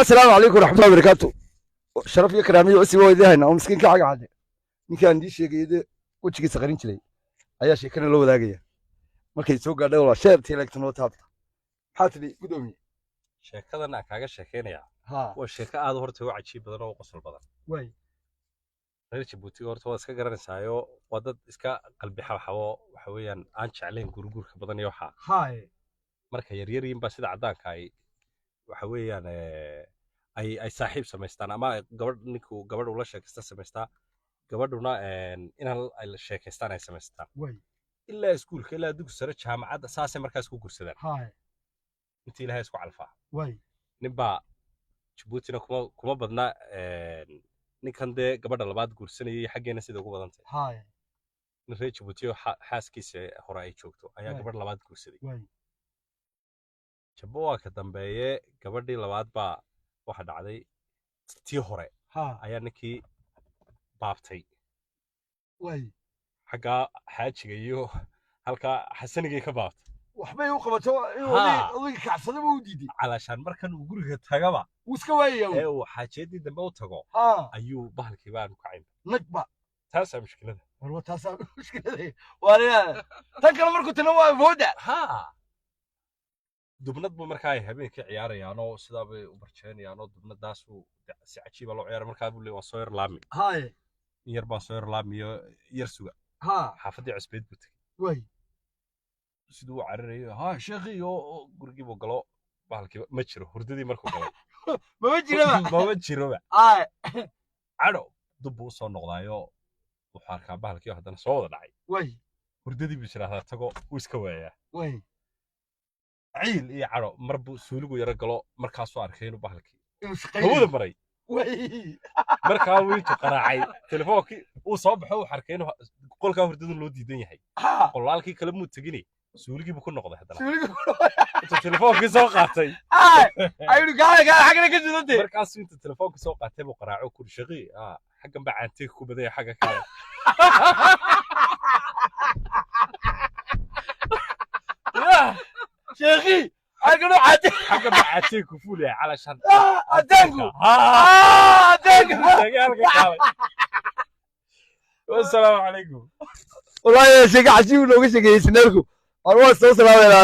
Asalaamu calaykum waraxmatullahi wabarakaatu. Sharaf iyo karaamiyo cusub oo idin hayna oo miskiinka caga cadde, ninkaan idiin sheegayay dee wejigiisa qarin jiray, ayaa sheekana la wadaagaya. Markay soo gaadhay waa share-tii, like-ta noo taabta. Maxaa tidhi, gudoomiye? Sheekadan aan kaaga sheekaynayaa waa sheeko aad horta u cajiib badan oo u qosol badan. Reer Jabuutiga horta waa iska garanaysaayo, waa dad iska qalbi xabxabo, waxa weeyaan aan jeclayn gurgurka badan iyo waxaa. Marka yaryaryiin baa sida caddaanka ay waxa weeyaan ay saaxiib samaystaan ama ay gabadh, ninku gabadh ula sheekaysta samaystaa, gabadhuna inaan ay la sheekaystaan ay samaystaan. Ilaa iskuulka, ilaa dugsi sare, jaamacadda, saasay markaas ku gursadaan. Intii Ilaahay isku calfaa. Ninbaa Jabuutina kuma badna ninkan dee gabadha labaad guursanayay, xaggeena sida ugu badan tahay. Nin reer Jabuuti oo xaaskiisa hore ay joogto ayaa gabadh labaad guursaday. Jabo waa ka dambeeye, gabadhii labaad baa waxa dhacday tii hore ayaa ninkii baabtay. Xaggaa xaajiga iyo halkaa xasanigay ka baabtay. Waxbay u qabato inuu odayga kacsado buu u diiday. Calaashaan markan uu guriga tagaba wuu iska waayaya. Ee uu xaajiyadii dambe u tago ayuu bahalkii baanu kacayn. Nagba. Taasaa mushkilada. Warwa, taasaa mushkilada. Waa inaa tan kale markuu tana waa awooda. Ha, dubnad buu markaa ay habeenkii ciyaarayaanoo sidaa bay u barjeenayaanoo dubnadaasuu si cajiiba loo ciyaara. Markaa buu leeyahay, "Waan soo yar laami." "In yar baan soo yar laamiyo, yar suga." Xaafaddii cusbeed buu tegey. Siduu u cararayo, ha sheekhi, oo gurigii buu galo, bahalkii ma jiro. Hurdadii markuu galay mama jiraba. Mama jiroba. Cadho dub buu usoo noqdaayo, wuxuu arkaa bahalkii oo haddana soo wada dhacay. Hurdadii buu jiraahdaa tago, wuu iska waayaa. Ciil iyo cadho mar buu suuligu yaro galo, markaasuu arkay inuu bahalkii inuu shaqaynayo hawada maray. Markaa wuu intuu qaraacay telefoonkii, uu soo baxo, uu arkay inuu qolkaa hurdada loo diidan yahay. Qolaalkii kale muu tegini, suuligii buu ku noqday haddana. Suuliga. Intuu telefoonkii soo qaatay. Ayuu gaala gaala xaggana ka jidante. Markaasuu intuu telefoonkii soo qaatay buu qaraaco kuri, "Shaqii, xaggan baa caanteeg ku badan yahay, xagga kale." Yah, sheekhi xaggana caate. "Xaggan baa caanteeg ku fuul yahay," calashan. Adeegu. Ha. Adeegu. Dagaalka kaalay. Wassalaamu calaykum. Wallaahi sheeko cajiib nooga sheekeeyey sineerku. War waa soo salaamayna.